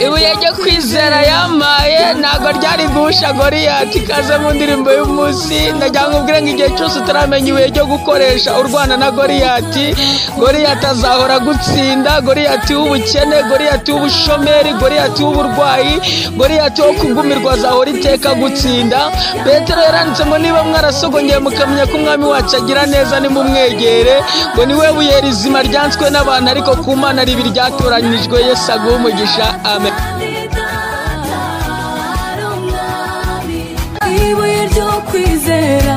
Ibuye ryo kwizera yamaye ntabwo ryari guhusha Goriyati. Ikaze mu ndirimbo y'umunsi. Ndagira ngo ubwire ngo igihe cyose utaramenya ibuye ryo gukoresha urwana na Goriyati, Goriyati azahora agutsinda. Goriyati w'ubukene, Goriyati w'ubushomeri, Goriyati w'uburwayi, Goriyati wo kugumirwa azahora iteka agutsinda. Petero yaranditse ngo niba mwarasogongeye mukamenya ko umwami wacu agira neza, nimumwegere, ngo niwe buye rizima ryanzwe n'abantu ariko ku Mana riba iryatoranyijwe. Yesu aguhe umugisha, amen. Ibuye ryo kwizera.